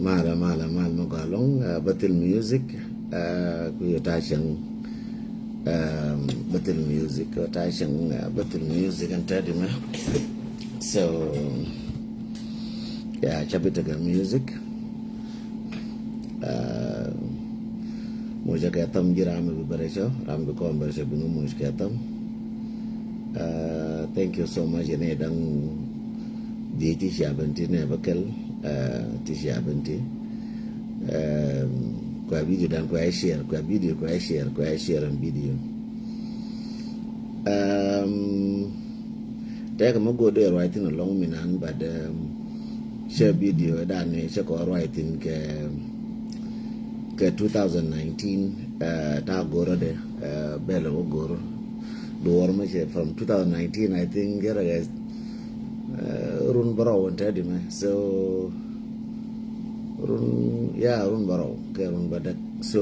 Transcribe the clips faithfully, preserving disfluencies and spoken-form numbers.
Malɛ, malɛ, malɛ mi gɔaa ɛlɔ̱ŋ, bä thil music, ku yɛ ta̱a̱ cäŋ, bä thil music, ta̱a̱ cäŋ, bä thil music ɛn tɛt imɛ. So, ya, ca bi tekɛ music. Mucä kɛ thäm ji̱ ram mi bi bɛrɛ cɔ, ram bi kɔn bɛrɛ cɔ bi ŋä muc kɛ thäm. Thank you so much. Yɛn ɛ da̱ŋ di ti cia ben ti nɛ bä kɛl, ti cia ben ti. Kua video dan kua share, kua video kua share, kua share and video. Tɛkɛ mi go̱o̱r dee ruac thin ɛlɔ̱ŋ mi nan, but cɛ video dan ni cɛ kɔ ruac thin kɛ kɛ two thousand nineteen. Ta̱a̱ go̱o̱r ade bɛl wä go̱o̱r duɔr mi cɛ from two thousand nineteen, I think, kɛ rɛ run bärɔw ɛn tɛt imɛ. So run, ya, run bärɔw kɛ run bädäk. So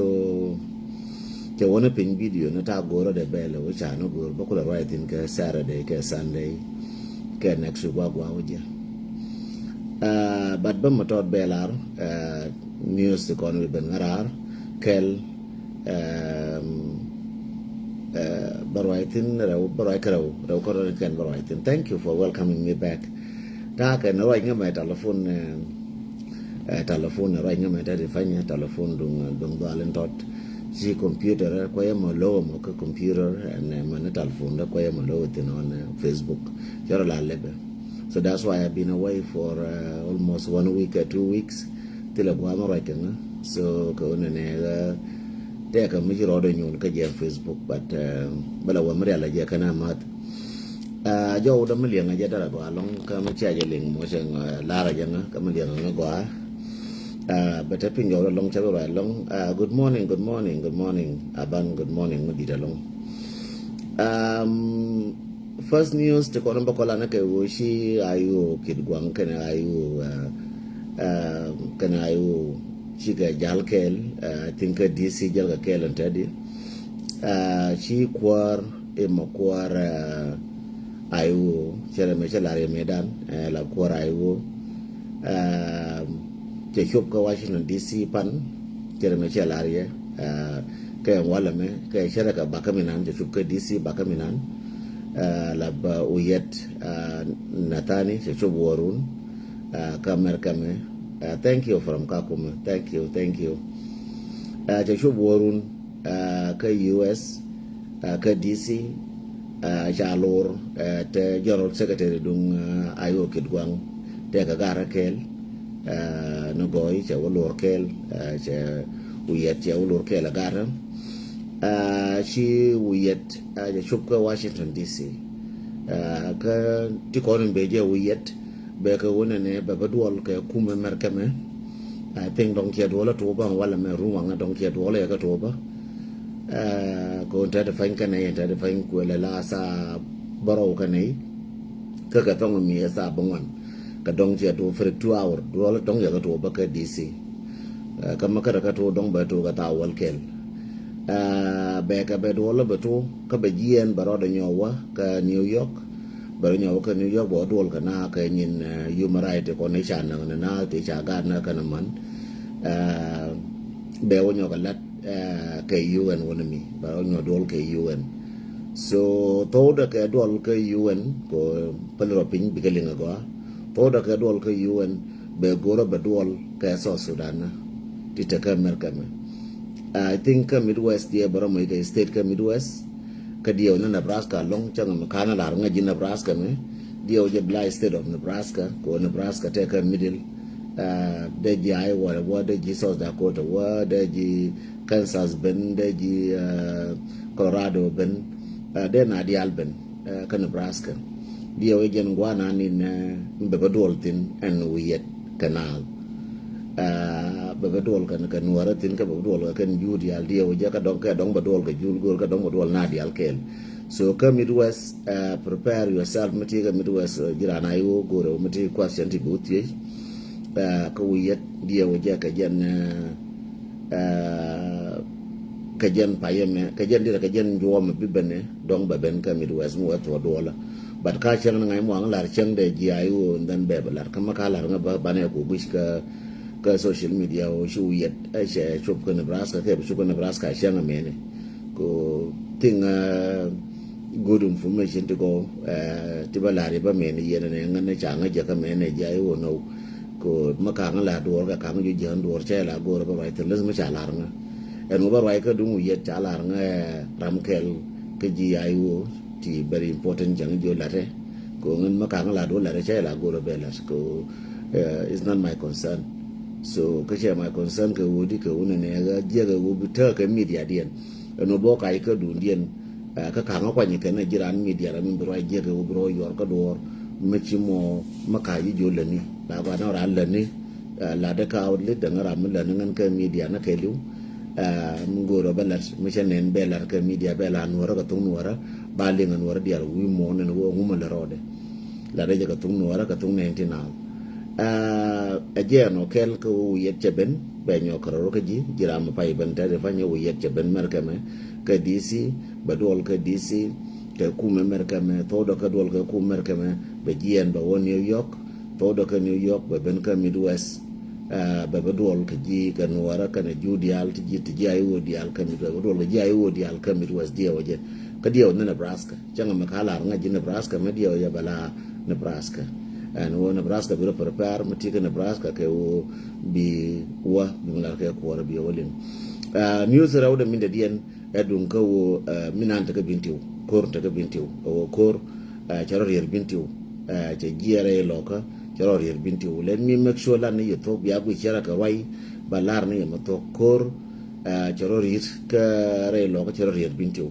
cɛ wä ni piny video ni ta̱a̱ go̱o̱r ade bɛl wä ca ni go̱o̱r bä kulɛ ruac thin kɛ Saturday kɛ Sunday kɛ next week wa gua wä jɛ. But bä mi tɔt bɛl ar news ti kɔn bi ben ŋäraar kɛl. Bä ruac thin rɛw, bä ruac kɛ rɛw, rɛw kɔn rɛw kɛn bä ruac thin. Thank you for welcoming me back. Ta̱a̱ kɛn ruac ŋä mɛ telephone, telephone ruac ŋä mɛ tɛt i̱ panyɛ telephone duŋ, duŋ dhual in tɔt. Ci computer kuayɛ mɔ low mɔ kä computer ɛn mɛ ni telephone dä kuayɛ mɔ low thin on Facebook. Cɛ rɔ la lɛpɛ. So that's why I've been away for almost one week or two weeks. Thilɛ gua̱a̱th mi ruac kɛ ŋä. So kɛ wä nɛnɛ tɛkɛ mi ci rɔɔdɛ nyuun kä jɛ Facebook, but bä la wä mi rial a jɛ kɛn a math. Jɔw dä mi liɛŋ a jɛ dara gɔaa ɛlɔ̱ŋ kä mi cia jɛ liŋ mɔ cɛ ŋä lar a jɛ ŋä kä mi liɛŋ a ŋä gɔaa. Bɛ te piny jɔw dä ɛlɔ̱ŋ cɛ bi ruac ɛlɔ̱ŋ. Good morning, good morning, good morning. Aban, good morning mi dit ɛlɔ̱ŋ. First news ti kɔn bä kɔn lanɛ kɛ ɣöö ci I O Kitgwang kɛnɛ I O, kɛnɛ I O cikɛ jal kɛɛl. I think kä D C jal kɛ kɛɛl ɛn tɛt di. Ci kuäär imɛ kuäär I O cɛ rɛ mɛ cɛ lar yɛ mëëdan la kuäär I O. Cɛ cop kä Washington D C pan cɛ rɛ mɛ cɛ lar yɛ. Kɛ walɛ mɛ kɛ cɛ rɛ kɛ bakä mi nan cɛ cop kä D C bakä mi nan. La bä Uyɛt Nathani cɛ cop wä run kä America mɛ. Thank you from Kakuma. Thank you, thank you. Cɛ cop wä run kä U S kä D C. Ca lor te General Secretary duŋ I O Kitgwang tɛkɛ garä kɛɛl. Ni gɔɔy cɛ wä lor kɛɛl, cɛ Uyɛt cɛ wä lor kɛɛl a garä. Ci Uyɛt cɛ cop kä Washington D C. Kä ti kɔn in bee jɛ Uyɛt bɛ kɛ wä nɛnɛ bɛ bä duɔl kɛ kumɛ America mɛ. I think dɔŋ ciɛ duɔl a tuɔbä walɛ mɛ run waŋ dɔŋ ciɛ duɔl yɛ kɛ tuɔbä. Kɛ wä tɛt pany kɛnɛ yɛn tɛt pany kuɛlɛ la saa bärɔw kɛnɛ. Kä kɛ thɔŋ mi ɛ saa bä ŋuan kɛ dɔŋ ciɛ duɔl for two hour duɔl dɔŋ yɛ kɛ tuɔbä kɛ D C. Kä ma kärɛ kä tuɔ dɔŋ bɛ tuɔ kɛ thaa wäl kɛl. Bɛ kɛ bɛ duɔl bɛ tuɔ kä bɛ jiɛn bɛ rɔɔdɛ nyɔwä kɛ New York. Bɛ rɔ nyɔwä kɛ New York bɛ wä duɔl kɛ na kɛ nyin human right kɔn i̱ ca naŋ ni na ti ca gaat na kɛn man. Bɛ wä nyɔk kɛ lat kɛ U N wä ni mi bɛ rɔ nyɔk duɔl kɛ U N. So thok dɛ kɛ duɔl kɛ U N kɛ päl rɔ piny bikɛ liŋ agɔa. Thok dɛ kɛ duɔl kɛ U N bɛ go̱rä bɛ duɔl kɛ South Sudan na ti te kä America mɛ. I think kä Midwest diɛ bɛ rɔ moc kɛ state kä Midwest. Kä diɛw ni Nebraska lɔŋ cäŋ mi ka̱n a lar ŋäc ji̱ Nebraska mi diɛw jɛ bi la state of Nebraska kɛ wä Nebraska tɛk kä middle. Dee ji̱ Iowa wä dee ji̱ South Dakota wä dee ji̱ Kansas ben dee ji̱ Colorado ben. Dee na diaal ben kä Nebraska. Diɛw jɛ jɛn gua̱a̱ na nin bɛ bä duɔl thin ɛn wi̱i̱ yɛt kɛ naath. Bɛ bä duɔl kɛn kɛ nuäärä thin kä bɛ bä duɔl kɛ kɛn juul diaal diɛw jɛ kä dɔŋ kɛ dɔŋ bɛ duɔl kɛ juul go̱o̱r kä dɔŋ bɛ duɔl na diaal kɛɛl. So kä Midwest, prepare yourself mi ti kä Midwest ji̱ raan a i̱ wä go̱o̱r mi ti question ti bi wä thiec. Kä wi̱i̱ yɛt diɛw jɛ kɛ jɛn kɛ jɛn payɛ mɛ kɛ jɛn dirɛ kɛ jɛn juɔmɛ bi bɛnɛ dɔŋ bɛ ben kä Midwest mi wä thuɔ duɔlä. But ka cäŋ ni ŋa̱c muaŋ lar cäŋ dee ji̱ a i̱ wä ndhɛn bɛ bɛ lar kä ma ka lar ŋä bä banɛ ku guic kä kä social media ɔ ci wi̱i̱ yɛt ɛ cɛ cop kä Nebraska kɛ bi cop kä Nebraska cäŋ amɛni. Ko thing good information ti gɔ ti ba lar iba mɛni yɛn ni ŋän ni ca ŋä jɛ kä mɛni jɛ i wä nɔw. Ko ma kaŋ la duɔr ka kaŋ ju jɛ duɔr cɛ la gor ba ruac thil mi ca lar ŋä. Ɛn wä ba ruac kä duŋ wi̱i̱ yɛt ca lar ŋä ram kɛl kä ji i wä ti very important cäŋ jo latɛ. Ko ŋän ma kaŋ la duɔr latɛ cɛ la gor ba lat ko it's not my concern. So kä cɛ my concern kɛ wä di kɛ wä ni nɛ ɣä jiɛ kɛ wä bi tɛ kɛ media diɛn. Ɛn wä bɔ kac kä duŋ diɛn kä kaŋ kuany kɛ nɛ jiran media ra mi bi ruac jiɛ kɛ wä bi rɔ yuɔr kä duɔr mi ci mɔ ma kac ji jo lɛni la ba nɔ ra lɛni. La de ka outlet dɛŋ ram mi lɛni ŋän kɛ media na kɛ liw. Mi go̱o̱r ɔ bɛ lat mi cɛ nɛn bɛ lat kɛ media bɛ la nuɔrä kɛ thok nuɔrä ba liŋ nuɔrä dial wi̱i̱ mɔ nɛn wä ŋumä lɛ rɔɔdɛ. La de jɛ kɛ thok nuɔrä kɛ thok nɛn ti naath. Ɛ jɛ ɛn ɔ kɛl kä wä wi̱i̱ yɛt cɛ ben bɛ nyɔk kɛ rɔrɔ kä ji̱ ji̱ ram mi pay ben tɛt i̱ panyɛ wi̱i̱ yɛt cɛ ben mɛr kɛ mɛ kɛ D C bɛ duɔl kɛ D C kɛ kumɛ mɛr kɛ mɛ thok dɔ kɛ duɔl kɛ kumɛ mɛr kɛ mɛ bɛ jiɛn bɛ wä New York. Thok dɔ kä New York bɛ ben kä Midwest. Bɛ bɛ duɔl kɛ ji̱ kɛ nuɔrä kɛnɛ ji̱ diaal ti ji̱ ti ji̱ a iwä diaal kä Midwest bɛ duɔl kɛ ji̱ a iwä diaal kä Midwest diɛw jɛ kä diɛw ni Nebraska. Cäŋ mɛ ka lar ŋa̱c ji̱ Nebraska mɛ diɛw jɛ bɛ la Nebraska. Ɛn wä Nebraska bi rɔ prepare mɛ ti kä Nebraska kɛ wä bi wä bi mi lar kɛ kuɔrɛ bi wä liŋ. News rɛw dɛ min dɛ diɛn ɛ duŋ kä wä mi nan tekä bin tiw ko̱r tekä bin tiw ɛ wä ko̱r. Cɛ rɔ rier bin tiw cɛ jiɛrɛ ilɔkä cɛ rɔ rier bin tiw let mi make sure lan ni yɛ thok bia gui cɛ rɛ kɛ ruay. Ba lar ni yɛ mɛ thok ko̱r cɛ rɔ rier kä rɛ ilɔkä cɛ rɔ rier bin tiw.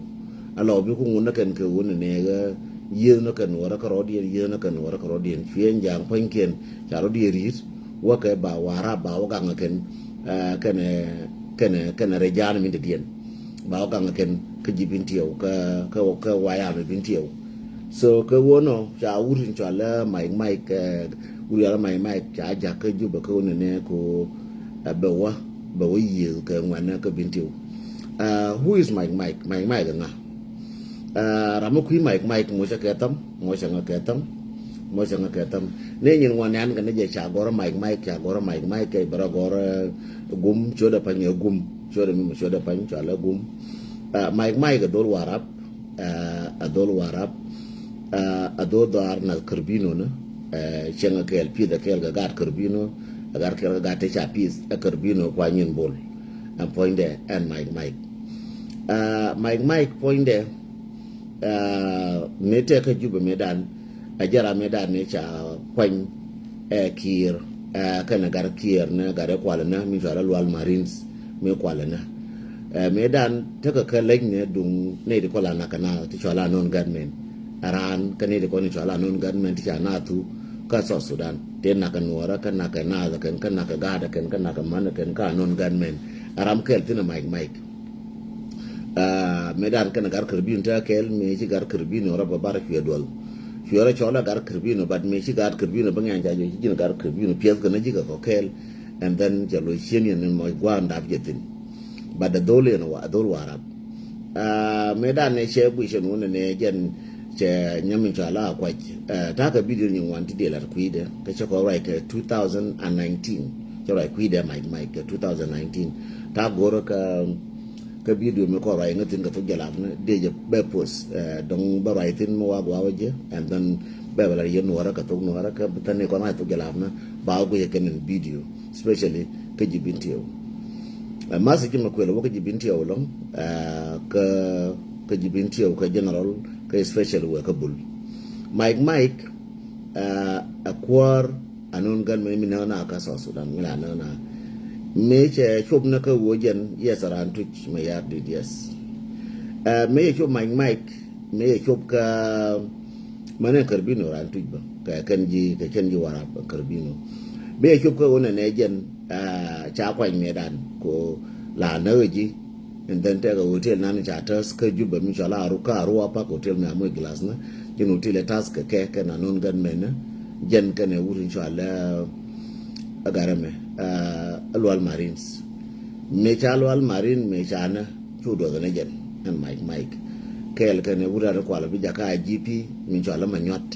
A lɔ bi ku ŋun nä kɛn kɛ wun ni nɛ ɣä yieth nä kɛn wä rɛ kɛ rɔ diɛn yieth nä kɛn wä rɛ kɛ rɔ diɛn cuɛ jaŋ pua̱nykiɛn ca rɔ diɛn rier. Wä kɛ ba wara ba wä gaŋ kɛn kɛn kɛn kɛn rɛ ja̱a̱n mi dɛ diɛn. Ba wä gaŋ kɛn kä ji̱ bin tiɛw kä kä kä wayam bin tiɛw. So kä wä nɔ ca wur in cɔal lɛ Mike Mike wur yɔal lɛ Mike Mike ca jak kä Juba kä wä nɛ nɛ ko bɛ wä bɛ wä yiëë kɛ ŋuan nɛ kä bin tiɛw. Who is Mike Mike? Mike Mike ŋa? Ram mi kui̱ Mike Mike mocä kɛ thäm mocä ŋa kɛ thäm. Mocä ŋa kɛ thäm ni nyin ŋuan nɛ an kɛ ni jɛ ca gɔrä Mike Mike ca gɔrä Mike Mike kɛ bɛ rɔ gɔrä gum ciötdɛ pa̱ny ɛ gum ciötdɛ mi mɛ ciötdɛ pa̱ny cɔal ɛ gum. Mike Mike ɛ dhol Warap. Ɛ dhol Warap. Ɛ dhol dhɔaar nath Kärbino ni. Cieŋ ɛ kɛɛl pi̱th ɛ kɛɛl kɛ gaat Kärbino ɛ gaat kɛɛl kɛ gaat te ca pi̱th ɛ Kärbino kua nyin bol. Ɛn puɔ̱nydɛ ɛn Mike Mike. Mike Mike puɔ̱nydɛ mëë tɛk kä Jubɛ mëëdan. Ɛ jɛ ram mëëdan ni ca kuany ɛ Kiir ɛ kɛnɛ gat Kiir ni gat ɛ kual ni mi cɔal ɛ Lual Marines mi kual ni. Ɛ mëëdan tekɛ kɛ lec ni duŋ nɛy ti kɔl a nak kɛ naath ti cɔal a non gatmɛn. Ɛ raan kä nɛy ti kɔn ni cɔal a non gatmɛn ti ca naath thuk kä South Sudan ti nak kɛ nuɔɔrä kä nak kɛ naath kɛn kä nak kɛ gaat kɛn kä nak kɛ man kɛn kä a non gatmɛn. Ɛ ram kɛl thin ɛ Mike Mike. Mëëdan kɛn gat Kärbino te kɛɛl mëë ci gat Kärbino rɔ bä bar cuɛ duɔl. Cuɛ rɔ cɔl a gat Kärbino but mëë ci gat Kärbino bä ŋɛn ca jɔ ci ji̱n gat Kärbino piɛth kɛn ji̱ kɛ kɔ kɛɛl. And then cɛ lo̱c cien yɛn ni mɔc gua̱a̱n dap jɛ thin. But a dhol yɛn wa a dhol Warap. Mëëdan ni cɛ guic cɛ nuun ni jɛn cɛ nyam in cɔal a kuac. Ta̱a̱ kɛ video ni ŋuan ti diɛ lat kui̱dɛ kɛ cɛ kɔ ruac kɛ two thousand and nineteen. Cɛ ruac kui̱dɛ Mike Mike kɛ two thousand nineteen. Ta̱a̱ go̱rä kɛ Kä video mi kɔn ruac ŋä thi̱n kɛ thok jalap ni dee jɛ bɛ post. Dɔ̱ŋ bä ruac thi̱n mi wa gua̱a̱ wä jɛ and then bɛ bɛ la yɛ nuɔrä kɛ thok nuɔrä kä bi thani kɔn ruac thok jalap ni ba wä guic kɛ kɛn in video especially kä ji̱ bin tiɛw. Message mi kuël wä kä ji̱ bin tiɛw lɔŋ kä kä ji̱ bin tiɛw kä general kä especially wɛ kä bul. Mike Mike a kuäär. Anun gan mi mi näk na ka South Sudan mi la näk na. Mi cɛ cop na ka wo jɛn yes aran tuc mi yar dit yes. Mi cɛ cop Mike Mike mi cɛ cop ka mane Kärbino ran tuc ba ka kɛn ji ka kɛn ji Warap Kärbino. Mi cɛ cop ka wo nɛ nɛ jɛn ca kuany mi dan ko la näk ji. And then tɛk a hotel nan ca täth kä Juba mi cɔal a Aru kä Aru a pak hotel mi a moc glass na. Jɛn hotel ɛ täth kɛ kɛ kɛn a non gan mɛn na. Jɛn kɛn ɛ wut in cɔal a garɛ mɛ a Lual Marines. Mi ca Lual Marine mi ca na cu duɔth ni jɛn ɛn Mike Mike. Kɛɛl kɛn ɛ wut a ri kual bi jaka a G P mi cɔal a Manyuat.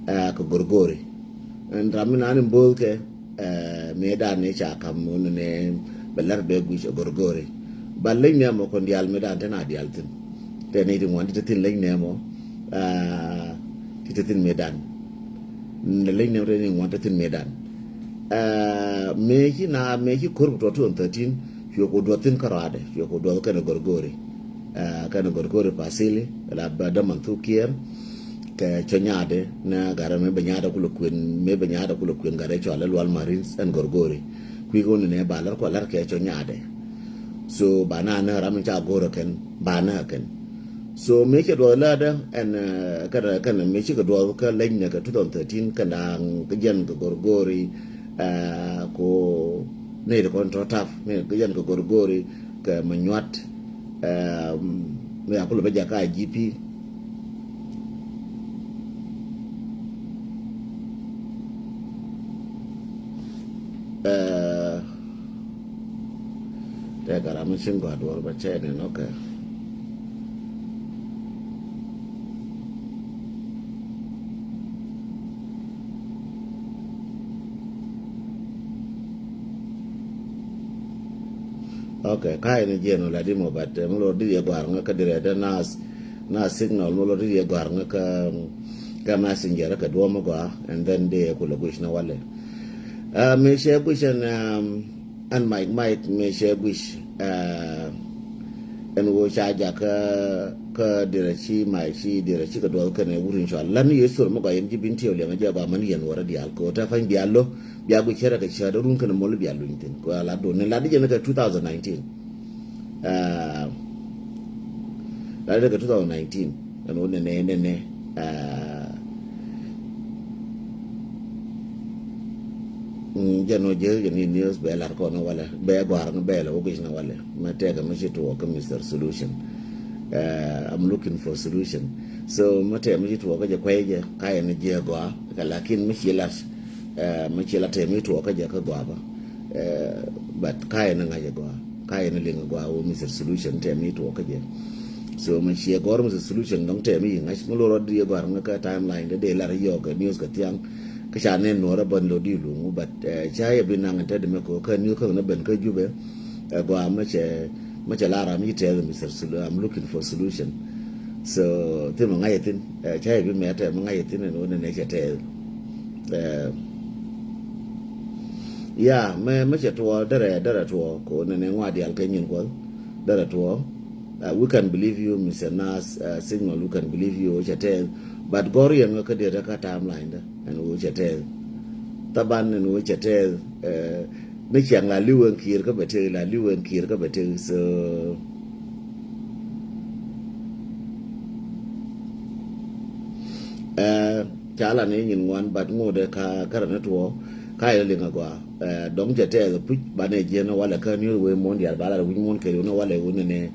Kɛ Gorgori ɛn ram mi nan in both kɛ. mëëdan ni ca kam wun ni bɛ lär bɛ guic ɛ Gorgori. Ba leny nɛ mɔ kɔn diaal mëëdan te na diaal thi̱n. Te ni ti ŋuan ti te thi̱n leny nɛ mɔ, ah, ti te thi̱n mëëdan. Ni leny nɛ mɔ te ni ŋuan te thi̱n mëëdan. Ah, mëë ci na, mëë ci kor bi tuɔ two thousand thirteen, cuɛ ku duɔth thi̱n kä rɔadɛ, cuɛ ku duɔth kɛnɛ Gorgori. Ah, kɛnɛ Gorgori Pasili, la bɛ däman thuk kiɛɛr. Kɛ cɔ nyaatdɛ nɛ gat rɛ mëë bɛ nyaatdɛ kulɛ kuën, mëë bɛ nyaatdɛ kulɛ kuën gat rɛ cɔal ɛ Lual Marines ɛn Gorgori. Kui̱ kɛ wun ni nɛ ba lär kɔ lär kɛ cɔ nyaatdɛ. So ba na nɛ ram in ca go̱o̱r ɛ kɛn, ba nɛ ɛ kɛn. So mëë cɛ duɔth läätdä ɛn, eh, kɛn, kɛn mëë cikɛ duɔth kä leny nɛ kɛ two thousand thirteen kɛn da̱a̱ŋ kä jɛn kɛ Gorgori, eh, ko nɛy ti kɔn tɔ̱ tap, nɛy kä jɛn kɛ Gorgori kɛ Manyuat, eh, mëë a kulɛ bä jakä I G P. Eh, tɛ gat ram mi cin gɔaa duɔr bä cɛ ni nɔkɛ. Ok, ka̱a̱c ni jiɛn wä lat imɔ, but, eh, mi lor dit yɛ gɔ̱a̱r ŋä kä dirɛ dee nas, nas signal mi lor dit yɛ gɔ̱a̱r ŋä kä, kä messenger kä duɔ̱ɔ̱m mi gɔaa, and then dee yɛ kulɛ guic ni walɛ. Ah, mëë cɛ guic ɛn, um, ɛn Mike, Mike, mëë cɛ guic, ah, ɛn ɣöö ca jak kä, kä dirɛ ci Mike ci dirɛ ci kɛ duɔth kɛnɛ wut in cɔal. Lan yɛ thor mi gɔaa yɛn ji̱ bin tiɛw liɛŋ a jɛ gɔaa män yɛn wä rɛ diaal kɛ ɣöö tɛ pa̱ny bia lo̱. Bia guic cärɛ kɛ cäät run kɛn mɔl bia luny thi̱n. Kɛ lat duɔ̱n ni lat jɛn kɛ two thousand nineteen. Ah, lat jɛn kɛ two thousand nineteen. Ɛn wä nɛnɛ nɛnɛ. Ah, mm, jɛn wä jɛ jɛ ni news bɛ lat kɔn walɛ. Bɛ gɔ̱a̱r ni bɛ lɛ wä guic ni walɛ. Mɛ tɛkɛ mi ci tuɔɔk kä Mister Solution. Ah, I'm looking for solution. So mɛ tɛkɛ mi ci tuɔɔk kä jɛ kuɛy jɛ. Ka yɛn jiɛ gɔaa. Kɛ lakin mi ci lat. Eh, mi ci la tɛm i̱ tuɔɔkä jɛ kä gɔaa bä. Eh, but ka̱yɛ ni ŋa̱c ɛ gɔaa, ka̱yɛ ni liŋ ɛ gɔaa wä Mister Solution tɛm i̱ tuɔɔkä jɛ. So mi ciɛ gɔr Mister Solution dɔ̱ŋ tɛm i̱ ŋa̱c mi lor rɔt di ɛ gɔaa ŋä kä timeline dee dee lar i̱ yɔɔk ɛ news kɛ thiaŋ. Kä ca nɛn nuɔrä bän lo di luŋ wä, but, eh, ca yɛ bi naŋ ɛ tɛt mɛ kɛ kä news kä ŋä ben kä Jubɛ. Ɛ gɔaa mi cɛ, mi cɛ lar ram i̱ tɛth Mister Solu-, I'm looking for solution. So thim ɛ ŋa̱c ɛ thin, eh, ca yɛ bi mɛ tɛm ɛ ŋa̱c ɛ thin ɛn wä nɛnɛ cɛ tɛth. Eh, ya, mɛ, mɛ cɛ tuɔɔk, derɛ, derɛ tuɔɔk, ko nɛnɛ ŋɔa diaal kɛ nyin kuɔth, derɛ tuɔɔk. Uh, we can believe you, Mister Nas, uh, Signal, we can believe you, cɛ tɛth. But gɔr yɛn kä diɛ kä timeline dä, ɛn wä cɛ tɛth. Taban ɛn wä cɛ tɛth, eh, ni ciaŋ la li̱w ɛn Kiir kä bɛ tëk, la li̱w ɛn Kiir kä bɛ tëk, so. Eh, ca la ni nyin ŋuan, but ŋut ɛ ka, kärɛ ni tuɔɔk, ka yɛ liŋ a gɔaa. Eh, dɔ̱ŋ cɛ tɛth puc, banɛ jiɛn ni walɛ kä ni wee muɔ̱n diaal, ba la wi̱c muɔ̱n kɛ riw ni walɛ wun ni nɛ,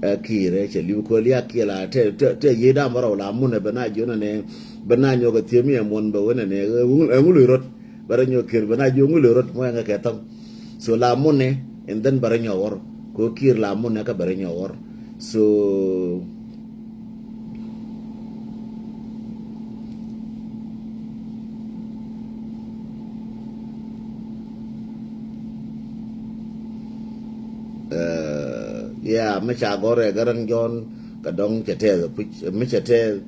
eh, Kiir ɛ cɛ li̱w kɔl ya kiɛ la tɛ, tɛ, tɛ yiëë dam bärɔw la mun ɛ bɛ na jiɔn ni nɛ, bɛ na nyɔk ɛ thiemi ɛ muɔ̱n bɛ wun ni nɛ, eh, ŋul, eh, ŋul rot, bɛ rɛ nyɔk Kiir bɛ na jiɔn ŋul rot, mɔ ɛŋɛ kɛ thäm. So la munɛ, and then bɛ rɛ nyɔk ɣɔr. Ko Kiir la munɛ kä bɛ rɛ nyɔk ɣɔr. So, eh, yeah, mi ca gɔr ɛ Garaŋ Jɔn, kɛ dɔŋ cɛ tɛth puc, mi cɛ tɛth,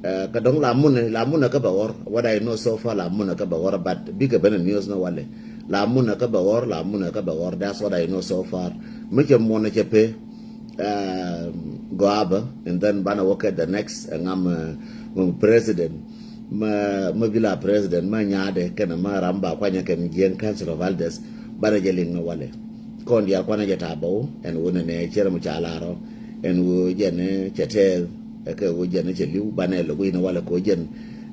Eh, kä dɔ̱ŋ la munɛ, la munɛ kä bɛ ɣɔr. What I know so far, la munɛ kä bɛ ɣɔr, but bikɛ ben news ni walɛ. La munɛ kä bɛ ɣɔr, la munɛ kä bɛ ɣɔr. That's what I know so far. Mi cɛ muɔnɛ cɛ pee, eh, gɔaa bä, and then banɛ wä kɛ the next, eh, ŋam, eh, ŋam president. Mä, mä bi la president, mä nyaadɛ, kɛnɛ mä ram ba kuanyɛ kɛn Jiɛŋ Council of Elders, banɛ jɛ liŋ ni walɛ. Kɔn diaal kuanɛ jɛ ta̱a̱ bä wä, ɛn wä nɛnɛ cɛ rɛ mu ca la rɔ, ɛn wä jɛn cɛ tɛth, Ɛ kɛ ɣöö jɛn cɛ li̱w banɛ lɛ gui̱n walɛ kɛ ɣöö jɛn,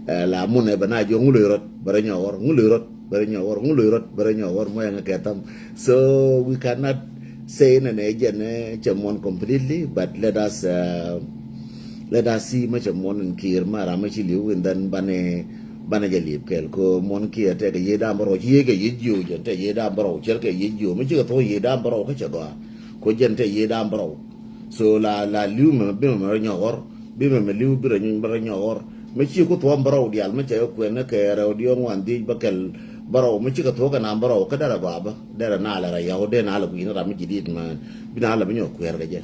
eh, la munɛ bɛ na jiɔ ŋulɛ rɔt bɛ rɛ nyɔk ɣɔr, ŋulɛ rɔt bɛ rɛ nyɔk ɣɔr, ŋulɛ rɔt bɛ rɛ nyɔk ɣɔr mɔ ɛŋɛ kɛ tham. So we cannot say nɛ nɛ jɛn, eh, cɛ muɔn completely, but let us, uh, let us see mɛ cɛ muɔn in Kiir ma ram mɛ ci li̱w, and then banɛ, banɛ jɛ li̱p kɛl kɛ ɣöö muɔn Kiir tɛ kɛ yiëë dam bärɔw, ci yiëë kɛ yiëë jiö jɛn tɛ yiëë dam bärɔw, cɛl kɛ yiëë jiö, mɛ ci kɛ thuɔ̱k yiëë dam bärɔw kä cɛ gɔaa. Kɛ ɣöö jɛn tɛ yiëë dam bärɔw. So la, la li̱w mɛ bi mɛ mɛ rɔ nyɔk ɣɔr, bi mɛ mɛ li̱w bi rɔ nyuny bä rɔ nyɔk ɣɔr. Mɛ ci ku thuɔ̱ɔ̱m bärɔw diaal mɛ cɛ kɛ kuɛn ni kɛ rɛw diɔ̱ɔ̱ŋ wan dhiec bä kɛl Bärɔw mi cikɛ thuɔ̱k kɛ naath bärɔw kä derɛ gɔaa bä, derɛ naalɛ rɛy yɔw, dee naalɛ gui̱n ram mi ji̱ di̱t mään, bi naalɛ bi nyɔk kuɛɛr kɛ jɛ.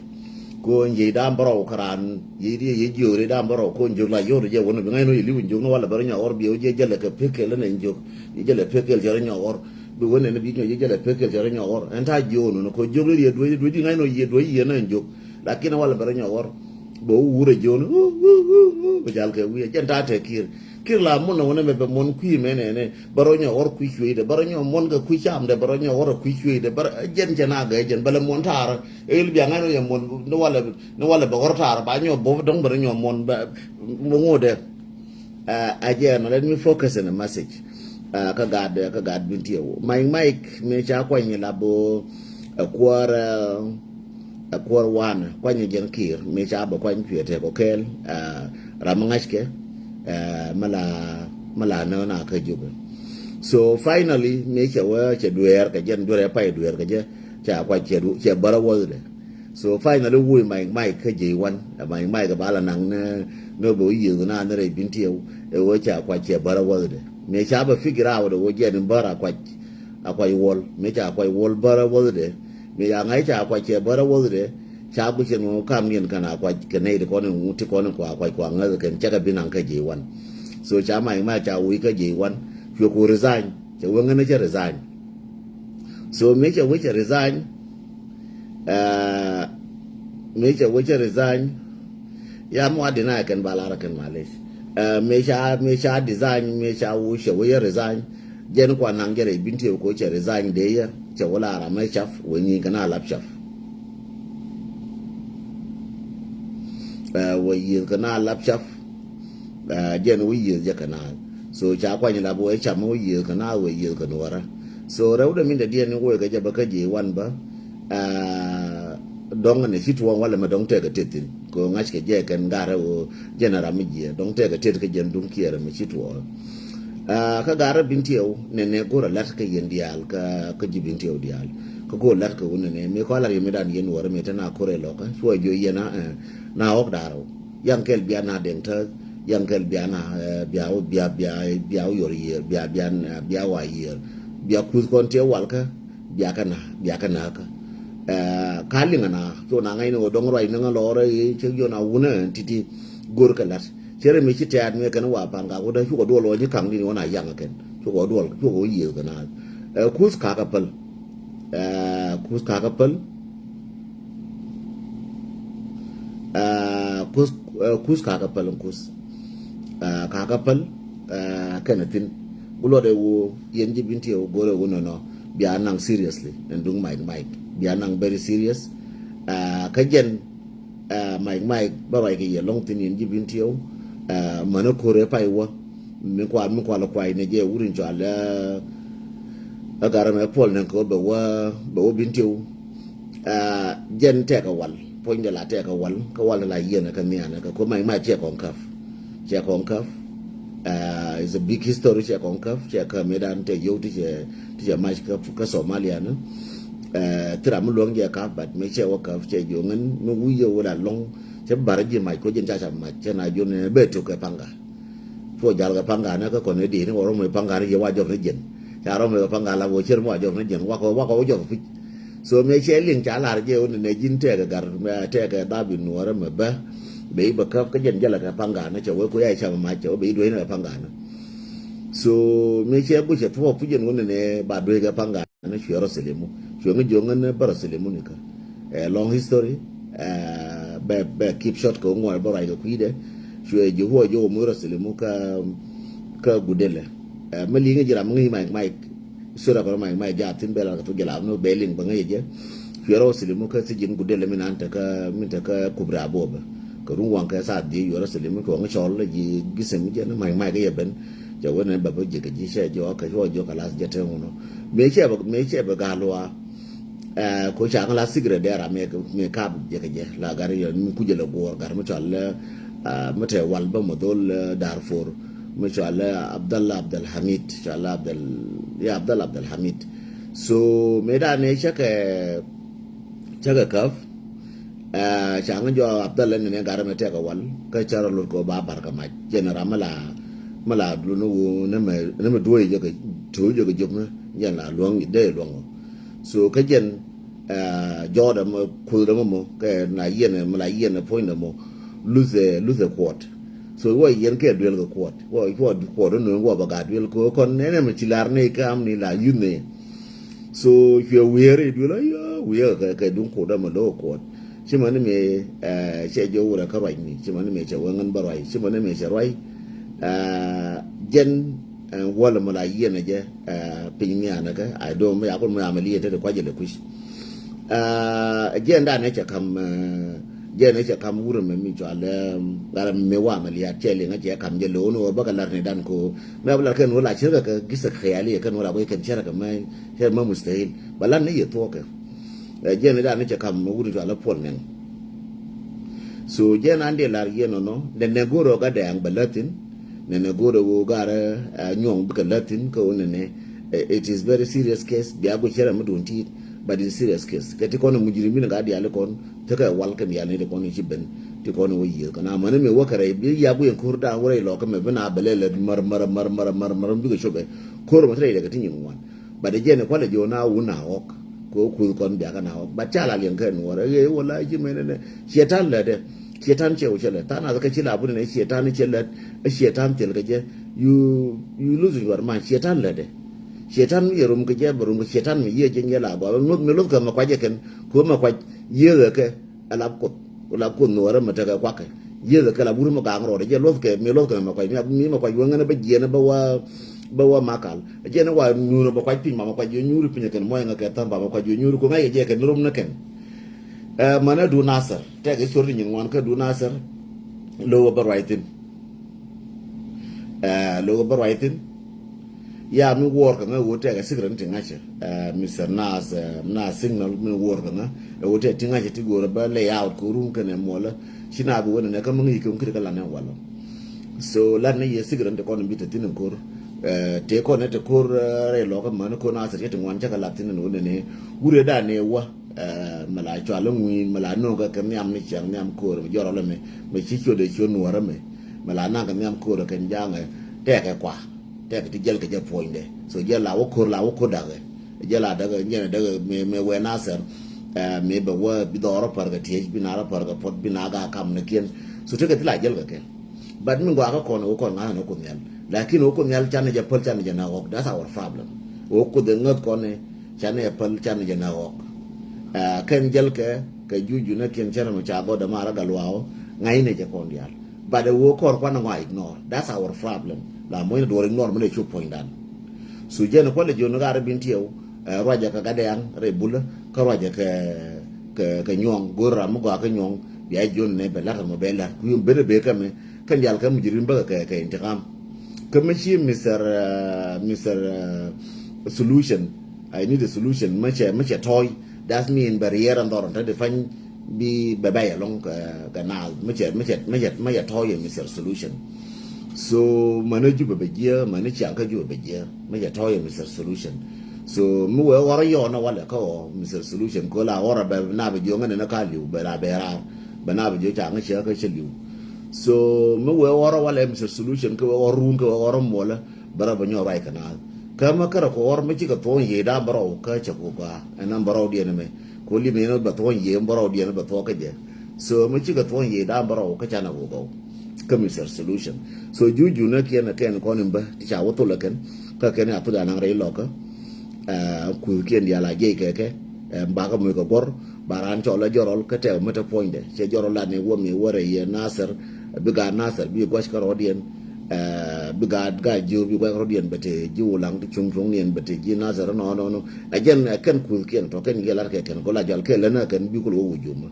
Kɔn yiëë da̱a̱m bärɔw kä raan, yiëë diɛ yiëë jiööri da̱a̱m bärɔw kɔn jiök la yɔw dee jɛ wä ni bi ŋa̱c ni ɣöö yɛ li̱w in jiök ni walɛ bärɔw nyɔk ɣɔr bi ɣöö jiɛ jälɛ kɛ pek kɛl ni in jiök. Jiɛ jälɛ pek kɛl cɛ rɔ nyɔk ɣɔr. Bi wä nɛn ni bi nyɔk jiɛ jälɛ pek kɛl cɛ rɔ nyɔk ɣɔr. Ɛn ta̱a̱ jiöön wä ni kɔn jiök ni riet duec, duec di ŋa̱c ni ɣöö yiëë duec yiëë ni in jiök. Lakin walɛ bärɔw nyɔk ɣɔr. Bɛ wä wurɛ jiöön, wuu, wuu, wuu, wuu, bɛ jal kɛ wi̱i̱. Jɛn ta̱a̱ tɛk kiɛɛr. Kiɛɛr la mun ni wä ni mɛ bɛ muɔ̱n kui̱ mɛ nɛnɛ. Bärɔw nyɔk ɣɔr kui̱ cueydɛ. Bärɔw nyɔk muɔ̱n kɛ kui̱ camdɛ. Bärɔw nyɔk ɣɔr kui̱ cueydɛ. Bärɔw jɛn cɛ na gɛ jɛn. Bɛ lɛ muɔ̱n ta̱a̱rä. Ɛ ɣöö bia ŋa̱c ni ɣöö yɛ muɔ̱n ni walɛ, ni walɛ bɛ ɣɔr ta̱a̱rä. Ba nyɔk bo̱p dɔ̱ŋ bɛ rɔ nyɔk muɔ̱n bɛ ŋot dɛ. Ɛ, ɛ jɛn, let me focus in a message. Ɛ, kä gat, kä gat Bentiu. Mike, Mike, mëë ca kuany la bä, ɛ, kuäär, ɛ, ɛ, kuäär wanɛ, kuany jɛn Kiir, mëë ca bä kuany cuɛ tɛk ɔ kɛɛl, ɛ, ram mi ŋa̱ckɛ, ɛ, mi la, mi la nä na kä Jubɛ. So finally, mëë cɛ wä, cɛ dueer kɛ jɛn, dueer ɛ pay dueer kɛ jɛ, ca kuac cɛ du-, cɛ bärä wäthdɛ. So finally wuc Mike, Mike kä J one. Ɛ Mike, Mike ba la naŋ ni, ni bɛ wä yiëëth na ni rɛy Bentiu. Ɛ wä ca kuac cɛ bärä wäthdɛ. Mëë ca bɛ figure out ɛ wä jɛn in bär a kuac, a kuac wäl. Mëë ca kuac wäl bärä wäthdɛ. Mëë ca ŋa̱c ca kuac cɛ bärä wäthdɛ. Ca guic ɛn ɣöö kam niɛn kɛn a kuac kɛ nɛy ti kɔn in, ti kɔn in kua kuac kua ŋäth kɛn cɛ kɛ bi naŋ kä J one. So ca Mike, Mike ca wuc kä J one. Cuɛ ku resign. Cɛ wä ŋän cɛ resign. So mëë cɛ wä cɛ resign, ɛ, mëë cɛ wä cɛ resign, ya mi wa deny kɛn ba lar kɛn malec. Ɛ, mëë ca, mëë ca design, mëë ca wä cɛ wä cɛ resign. Jɛn kua naŋ jɛ rɛy Bentiu kɛ wä cɛ resign dee yɛ, cɛ wä la ram mɛ cap, wä nyin kɛ na lap cap. Ɛ, wä yiëëth kɛ na lap cap. Ɛ, jɛn wä yiëëth jɛ kɛ naath. So ca kuany la bä wee cam wä yiëëth kɛ naath, wä yiëëth kɛ nuɔrä. So rɛwdɛ min dɛ diɛn ni wä kɛ jɛ bä kä J one bä. Ɛ, dɔŋ ni ci tuɔɔŋ walɛ mɛ dɔŋ tɛkɛ tet thi̱n. Kɛ ɣöö ŋa̱ckɛ jɛ kɛn garɛ ɣöö jɛn ram mi jiɛ dɔŋ tɛkɛ tet kä jɛn duŋ Kiir mi ci tuɔɔŋ. Ɛ, kä garɛ Bentiu nɛnɛ go̱rɛ la̱t kä yɛn diaal kä, kä ji̱ Bentiu diaal. Kä go̱rɛ la̱t kɛ wun nɛnɛ mi kɔn la riɛm mi dan yɛn nuɔrä mi te na korɛ lɔkä cuɔ jiɔ yɛn a, ɛ, na ɣɔk da̱rɛ wä. Yaŋ kɛl bia na deŋ täth, yaŋ kɛl bia na, ɛ, bia wä, bia, bia, bia wä yɔr yiër, bia, bia, bia wa yiër, bia kuth kɔn tiɛ walkä, bia kä na, bia kä na kä. Ɛ, ka liŋ na, cu na ŋa̱c ni wä dɔŋ ruac ni ŋa lɔrä, cɛ yɔn a wunä, titi, go̱r kɛ lat. Cɛ rɛ mi ci tɛ̈t mi kɛn wa pan ka wä dä, cukɛ duɔl wä nyi kaŋ ni wä na yaŋ kɛn, cukɛ duɔl, cukɛ wä yiër kɛ na. Ɛ, kuth kakä päl. Ɛ, kuth kakä päl. Ɛ, kuth, ɛ, kuth kakä päl, kuth. Ɛ, kakä päl, ɛ, kɛnɛ thi̱n. Ku luɔt ɛ wä yɛn ji̱ Bentiu go̱rɛ wä nɔnɔ. Bia naŋ seriously, ɛn duŋ Mike, Mike. Bia naŋ very serious. Ɛ, kä jɛn, ɛ, Mike, Mike, bä ruac kɛ yɛ lɔŋ thi̱n yɛn ji̱ Bentiu. Ɛ, mänä ko̱rɛ pay wä. Mi kual, mi kual kuay ni jɛ wut in cɔal, ɛ, ɛ garɛ mɛ puɔl ni kɛ bɛ wä, bɛ wä Bentiu. Ɛ, jɛn tɛkɛ wal, puɔ̱nydɛ la tɛkɛ wal, kä wal la yiɛn kä nhian kä ko̱ Mike, Mike cɛ kɔn käp. Cɛ kɔn käp. Ɛ, it's a big history, cɛ kɔn käp, cɛ käp mi dan tɛ yio̱w ti cɛ, ti cɛ mac kä, kä Somalia ni. Ɛ, thira mi luɔ̱ŋ jɛ käp, but mi cɛ wä käp, cɛ jiɔ ŋän, mi wi̱i̱ yɛ wä la lɔ̱ŋ, cɛ bar ji̱ mac ko̱ jɛn ca ca mac, cɛ na jiɔ ni bɛ tok kɛ paŋka. Cuɔ jal kɛ paŋka ni kä kɔn ni di̱i̱t ni wä rɔm mi paŋka ni yɛ wa jɔp ni jɛn. Ca rɔm mi kɛ paŋka la wä cɛr mi wa jɔp ni jɛn, wakɔ, wakɔ wä jɔp pi̱c. So mëë cɛ liŋ ca lar jɛ wä ni nɛ ji̱n tɛkɛ gar, mɛ tɛkɛ dhap in nuɔrä mɛ bä. Bɛ i̱ bɛ käp kä jɛn jälɛ kɛ paŋka ni cɛ wä ku ya cam mac cɛ wä bɛ i̱ duec ni kɛ paŋka ni. So mëë cɛ guic cɛ thuɔɔk puc jɛn wä ni nɛ ba duec kɛ paŋka ni cuɛ rɔ silimu. Cuɛ ŋä jiök ŋän bä rɔ silimu ni kä. Ɛ, long history, ɛ, bɛ, bɛ keep short kɛ wä ŋuɔr bä ruac kɛ kui̱dɛ. Cuɛ jiök wä jiök wä muc rɔ silimu kä, kä Gudele. Ɛ, mi liŋ ji̱ ram mi ŋäc Mike, Mike. Sura kɔn Mike, Mike jaa thi̱n bɛ lar kɛ thok jɛ la mi bɛ liŋ bä ŋäc jɛ. Cuɛ rɔ silimu kä thi̱ji̱n Gudele mi nan te kä, mi te kä Kubra Bobe. Kɛ run waŋ kɛ thaa dhieec cuɛ rɔ silimu kɛ waŋ cɔl ji̱ gi̱sim jɛ ni Mike, Mike kɛ yɛ ben. Cɛ wen ni bɛ bä ji̱ kɛ ji̱ cɛ jɔɔk kɛ cuɔ jɔɔk kɛ lath jɛ te ŋunɔ. Mëë cɛ bɛ, mëë cɛ bɛ ga̱a̱ luaak. Ɛ, ko ca ŋa la secret dɛ ram mi, mi kap jɛ kɛ jɛ la gar yɛ mi kucɛ lɛ guɔr gar mi cɔal lɛ, ɛ, mi tɛ wal bä mi dhol, ɛ, Darfur mi cɔal lɛ Abdallah Abdul Hamid, cɔal lɛ Abdul, ya Abdallah Abdul Hamid. So mi dan ni cɛ kɛ, cɛ kɛ käp. Ɛ, ca ŋa jɔ Abdallah ni ni gar mi tɛ kɛ wal kä cɛ rɔ lot kɛ ba bar kɛ mac jɛ ni ram mi la, mi la dul ni wu ni mi, ni mi duɔy jɛ kɛ Tuuc jɛ kɛ jop ni jɛn la luɔ̱ŋ dee luɔ̱ŋ ɔ. So kä jɛn jɔɔdɛ mɔ kuth dɛ mɔ mɔ kɛ na yiɛn mɛ la yiɛn puɔ̱ny dɛ mɔ luth ɛ luth ɛ kuɔt. So wä yiɛn kɛ duel kɛ kuɔt wä kuɔt kuɔt dɛ nuɔ̱ŋ wä bɛ gat duel kɛ kɔn nɛnɛ mɛ ci lar ni kam ni la yuth ni. So cuɛ wiee ri duel a yɔ wiee kɛ kɛ duŋ kuɔt dɛ mɔ lo̱k kuɔt. Ci mani mi cɛ jɛ wurɛ kä ruac ni ci mani mi cɛ wä ŋän bä ruac ci mani mi cɛ ruac. Jɛn ɛn wäl mɔ la yiɛn ɛ jɛ piny nhianɛ kɛ a do̱m mi yakun mi amɛ liɛn te ti kuac jɛ lɛ kui̱c. Jɛn dan ɛ cɛ kam jɛn ɛ cɛ kam wurɛ mɛ mi cual ɣara mi wa amɛ liat cɛ liŋ ɛ cɛ kam jɛ lo̱n wä bä kɛ lar ni dan ko mɛ bä lar kɛn wä la cir kɛ kɛ gisɛ kɛyali kɛn wä la bä kɛn cɛrɛ kɛ mɛ cɛrɛ mɛ mustahil bä lar ni yɛ thuɔkɛ. Jɛn dan ɛ cɛ kam wurɛ cual ɛ puɔl nɛn. So jɛn an dee lar yɛn nɔnɔ nɛnɛ go̱rɛ ɔ gat dɛɛŋ bɛ läthin. Nɛnɛ go̱rɛ ɣöö garɛ nyuɔ̱ŋ bikɛ läthin kä ɣöö nɛnɛ it is very serious case bia guic cɛ rɛ mi duun ti̱i̱t. But it's serious case kɛ ti kɔn ɛ mujrimin gat diaal ikɔn tekɛ wal kɛ diaal ni ti kɔn ici ben ti kɔn ɛ wä yiëth kɛ na mäni mi wä kɛ rɛy bi ya guic ɛn ko̱r daan wä rɛy lɔkä mɛ bi na bɛ lɛ lät mär mär mär mär mär mär bikɛ copɛ. Ko̱r mɛ ti rɛy dɛ kɛ ti nyin ŋuan. But jɛn ɛ kualɛ jiɔ na wun na ɣɔk kɛ wä kuth kɔn biakä na ɣɔk but ca la liɛŋ kɛ nuɔrɛ ɣee wä la ji̱ mɛnɛ nɛ. Ciɛ ta̱n lät ɛ ciɛ ta̱n ciɛ wä cɛ lät ta̱n ath kɛ ci la bun nɛ ciɛ ta̱n ciɛ lät. Ɛ ciɛ ta̱n thil kɛ jɛ. You you losing your mind ciɛ ta̱n lät ɛ. Ciɛ ta̱n mi yɛ rum kɛ jɛ bɛ rum kɛ ciɛ ta̱n mi yiɛ jɛ nyɛ la gɔl mi loth kɛ mɛ kuac ɛ kɛn kɛ wä mɛ kuac yiëëk ɛ kɛ. Ɛ lap kuoth ɛ lap kuoth nuɔrɛ mɛ tekɛ kuakɛ. Yiëëk ɛ kɛ lap wur mɛ gaŋ rɔɔdɛ jɛ loth kɛ mi loth kɛ mɛ kuac mi mɛ kuac wä ŋänɛ bä jiɛn bä wä bä wä makal. Jiɛn wa nyuur bä kuac piny mamä kuac yɛ nyuur piny kɛn muɔy ŋä kɛ tha̱m bamä kuac yɛ nyuur ku ŋa̱c kɛ jɛ kɛn rom ni kɛn. Ɛ mänä du Nasir tɛk i̱ thor ti nyin ŋuan kä du Nasir. Lo̱k bä ruac thi̱n. Ɛ lo̱k bä ruac thi̱n. Ya mi wuɔr kɛ ŋä ɣöö tɛk ɛ sikirɛn ti ŋa̱cä. Ɛ Mister Nas ɛ Nas Signal mi wuɔr kɛ ŋä ɛ ɣöö tɛk ti ŋa̱cä ti go̱o̱rä bä lay out kɛ rum kɛn ɛ muɔlä. Ci na bi wä nɛ nɛ kä mi ŋi̱i̱c kɛ ŋi̱i̱c kɛ la nɛ walɔ. So lat ni yɛ sikirɛn ti kɔn bi te thi̱n in ko̱r. Ɛ tëë kɔn ni te ko̱r rɛy lɔkä mäni ko̱r na sir yɛ ti ŋuan cä kɛ lat thi̱n in wä nɛnɛ wurɛ dan ni wä. Mɛ la cual iŋui̱n mɛ la no̱o̱ŋ kɛ kɛ nhiam ni ciaŋ nhiam ko̱r mɛ jɔrɔ lɛ mɛ mɛ ci ciöt ɛ ciöt nuɔ̱ɔ̱rä mɛ. Mɛ la naŋ kɛ nhiam ko̱r kɛ kɛn jaŋɛ tɛkɛ kua. Tɛkɛ ti jɛl kɛ jɛ puɔ̱nydɛ so jɛl la wä ko̱r la wä ko̱r dakɛ. Jɛl la dakɛ nyɛn dakɛ mɛ mɛ wɛ na sir. Mɛ bɛ wä bi dhɔrɔ pär kɛ tiec bi na rɔ pär kɛ puɔt bi na ga kam ni kiɛn. So tekɛ ti la jɛl kɛ kɛ. But mi gɔaa kä kɔn ɣöö kɔn ŋa̱th ni Kuoth Nhial. Lakin ɣöö Kuoth Nhial canɛ jɛ päl canɛ jɛ na ɣɔk. That's our problem. Ɣöö Kuoth ɛ ŋäth kɔn ni canɛ jɛ päl canɛ jɛ na ɣɔk. Kɛn jäl kɛ kɛ juju ni kiɛn cɛ rɛm ca gɔt dämaar a gal wa̱a̱ ɣöö ŋa̱cnɛ jɛ kɔn diaal. But ɛ ɣöö kɔr kuan ŋɔaa ignore. That's our problem. La moc ni duɔr ignore mi lɛ cop puɔ̱nydan. Su jɛn kualɛ jiön ni gat rɛ bin tiɛw. Ruacɛ kɛ gat dɛ̈ɛ̈ŋ rɛy bulä kä ruacɛ kɛ kɛ kɛ nyuɔ̱ŋ go̱o̱r ram mi gɔaa kä nyuɔ̱ŋ. Bia jiön ni bɛ la̱t ram bɛ la̱t ku yum ben bee kɛmɛ. Kɛn diaal kɛ mujrim bäkɛ kɛ kɛ intikam. Kä mi ci Mister Mister Solution. I need a solution mi cɛ mi cɛ tɔ̱ɔ̱c. That mean bɛ riɛɛr ɛn dhɔr ɛn te di pany bi bɛ bɛy ɛlɔŋ kɛ kɛ naath mi cɛ mi cɛ mi cɛ mi cɛ tɔ̱ɔ̱c ɛ Mister Solution. So mäni Jubɛ bɛ jiɛ mäni ciaŋ kä Jubɛ bɛ jiɛ mi cɛ tɔ̱ɔ̱c ɛ Mister Solution. So mi wee ɣɔrɔ yɔɔnɛ walɛ kä ɣɔɔ Mister Solution ko̱ la ɣɔrɔ bɛ na bɛ jiɔŋä nɛn kä liw bɛ la bɛ raar. Bɛ na bɛ jiɔ ca ŋä ciɛ kä cɛ liw. So mi wee ɣɔrɔ walɛ Mister Solution kɛ wee ɣɔrɔ run kɛ wee ɣɔrɔ muɔlɛ. Bɛ rɔ bɛ nyɔk ruac kɛ naath kä mi kärɛ kɛ ɣɔr mi cikɛ thuɔ̱ŋ yiëë da̱a̱n bɛ rɔw kä cɛ kuk gɔaa ɛn ɛn bɛ rɔw diɛn ɛmɛ. Kɛ wä li̱m yɛn bɛ thuɔ̱ŋ yiëë bɛ rɔw diɛn bɛ thuɔ̱k kä jɛ. So mi cikɛ thuɔ̱ŋ yiëë da̱a̱n bɛ rɔw kä canɛ kuk gɔw. Kä Mister Solution. So juju nɛ kiɛn ɛ kɛn kɔn in bä ti ca wä thol ɛ kɛn kä kɛn a thol anɔŋ rɛy lɔkä. Kuth kiɛn diaal a jiɛc kɛ kɛ. Bakä moc kɛ guɔ̱r ba raan cɔl ɛ jɔrɔl kä tɛk mi te puɔ̱nydɛ cɛ jɔrɔl lat ni wä mi wä rɛy yɛ Nasir. Bi gaat Nasir bi gua̱c kä rɔɔdiɛn. Bi gaat gaat jiö bi gua̱c kä rɔɔdiɛn bɛ te ji̱ Wulaŋ ti cuŋ cuŋ niɛn bɛ te ji̱ Nasir nɔ nɔ nɔ. Ɛ jɛn ɛ kɛn kuth kiɛn tɔ kɛn yɛ lat kɛ kɛn gola jɔl kɛ län ɛ kɛn bi kul wä wä jumä.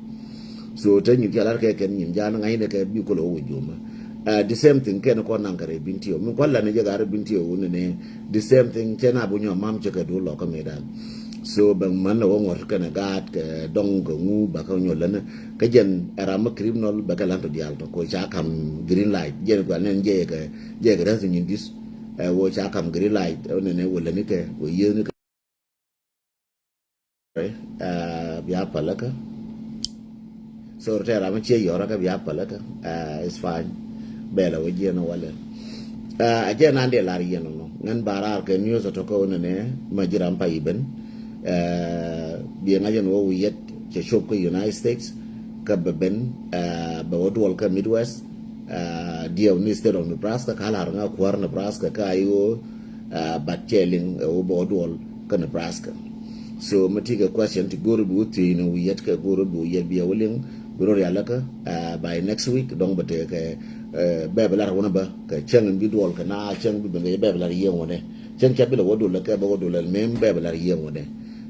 So te nyin kiɛ lar kɛ kɛn nyin jan ŋa̱cnɛ kɛ bi kul ɣä wä jomä. The same thing kɛn kɔn naŋ kɛ rɛy bin tiɛw mi kual lan jɛ gar bin tiɛw wun ni the same thing cɛ na bu nyɔ mam cɛ kɛ du lɔ kä mi dan. So bɛ man lɛ wä ŋuɔt kɛn gaat kɛ dɔŋ kɛ ŋu ba kɛ nyɔ län kä jɛn ɛ ram mi criminal bɛ kɛ lan to dial to ko ca kam green light jɛn kual nɛn jɛ kɛ jɛ kɛ rɛth nyin dis. Ɛ wä ca kam green light ɛ wä nɛn ɛ wä län ni kɛ wä yieth ni kɛ. Bia päläkä. Sorry tɛ ram ciɛ yɔrä kä bia päläkä. It's fine. Bɛlɛ wä jiɛn walɛ. A jiɛn an dee lar yɛn nɔ Ŋän ba raar kɛ news ɔ tɔkä wä nɛnɛ ma ji̱ ram pay i̱ ben. Ɛ, biɛ ŋa̱c ɛn wä wi̱i̱ yɛt cɛ cop kä United States kä bɛ ben, ɛ, bɛ wä duɔl kä Midwest, ɛ, diɛw ni state of Nebraska, ka la̱r ŋa kuäär Nebraska kä a i̱ wä, ɛ, bat cɛ liŋ ɛ wä bɛ wä duɔl kä Nebraska. So mi ti kɛ question ti go̱o̱r bi wä thiec ni wi̱i̱ yɛt kɛ go̱o̱r bi wä yɛt biɛ wä liŋ bi rɔ rialikä, ɛ, by next week dɔ̱ŋ bɛ tekɛ, ɛ, bɛ bi lar wä ni bä kɛ cäŋ in bi duɔl kɛ na cäŋ bi ben kɛ bɛ bi lar yiëŋ wä ni. Cäŋ ca bi lɛ wä dul kɛ bɛ wä dul mem bɛ bɛ lar yiëŋ wä ni.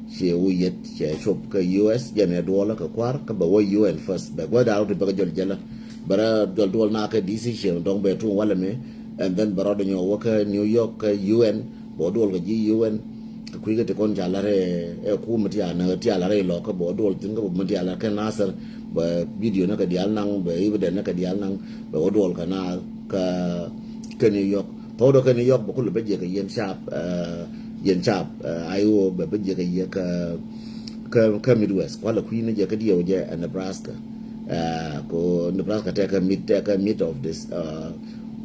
Ciɛ wä yet cɛ cop kä U S jɛn ɛ duɔlä kɛ kua̱r kä bɛ wä U N first bɛ guäth da̱r wä ti bɛ kɛ jɔl jɛlä. Bɛ rɔ jɔl duɔl na kä D C ciɛ dɔ̱ŋ bɛ tuŋ walɛ mi. And then bɛ rɔ dɛ nyɔ wä kä New York kä U N bɛ wä duɔl kɛ ji̱ U N. Kɛ kui̱ kä ti kɔn ca lar ɛ kum ti a näk ti a lar ɛ lɔk kä bɛ wä duɔl thin kä bɛ mi ti a lar kɛ Nasir bɛ video ni kɛ dial naŋ bɛ evidence ni kɛ dial naŋ bɛ wä duɔl kɛ na kä kä New York. Thok dɔ kä New York bɛ kulɛ bä jiɛ kɛ yɛn cap, ɛ, yɛn cap, ɛ, Iowa bɛ bä jiɛ kɛ yɛ kä, kä, kä Midwest. Kualɛ kui̱ ni jɛ kä diɛw jɛ ɛ Nebraska. Ɛ, ko Nebraska tɛ kä mid, tɛ kä mid of this, ɛ,